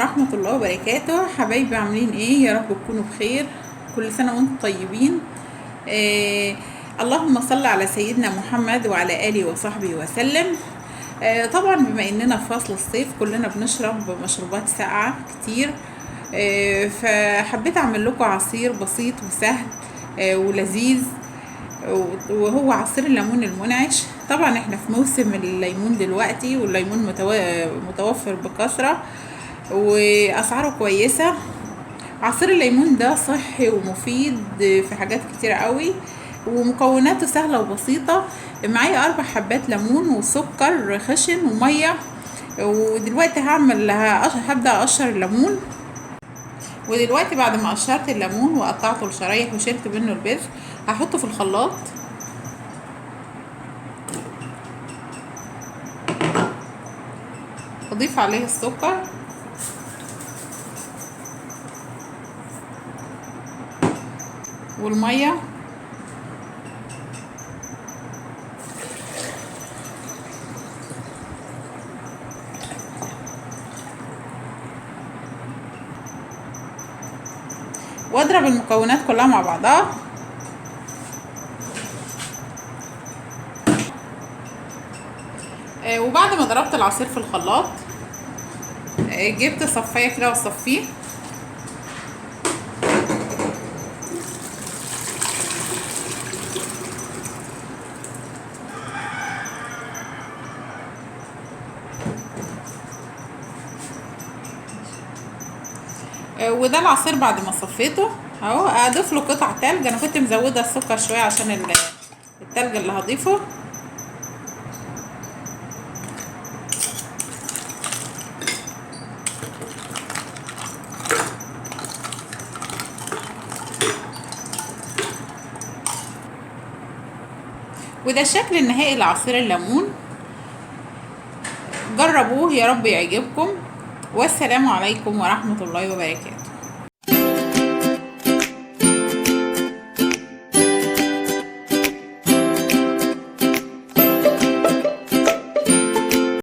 ورحمة الله وبركاته. حبايبي عاملين ايه؟ يا رب تكونوا بخير، كل سنة وانتم طيبين. اللهم صل على سيدنا محمد وعلى آله وصحبه وسلم. طبعا بما اننا في فصل الصيف كلنا بنشرب مشروبات ساقعة كتير، فحبيت اعمل لكم عصير بسيط وسهل ولذيذ، وهو عصير الليمون المنعش. طبعا احنا في موسم الليمون دلوقتي، والليمون متوفر بكثرة واسعاره كويسة. عصير الليمون ده صحي ومفيد في حاجات كتير قوي، ومكوناته سهلة وبسيطة. معايا 4 حبات ليمون وسكر خشن ومية، ودلوقتي هبدأ اقشر الليمون. ودلوقتي بعد ما قشرت الليمون وقطعته لشرايح وشلت منه البذر، هحطه في الخلاط. اضيف عليه السكر، والمية، واضرب المكونات كلها مع بعضها. وبعد ما ضربت العصير في الخلاط، جبت صفايه كده وصفيه. وده العصير بعد ما صفيته اهو. اضيف له قطع تلج، انا كنت مزوده السكر شوية عشان التلج اللي هضيفه. وده الشكل النهائي لعصير الليمون. جربوه يا رب يعجبكم، والسلام عليكم ورحمة الله وبركاته.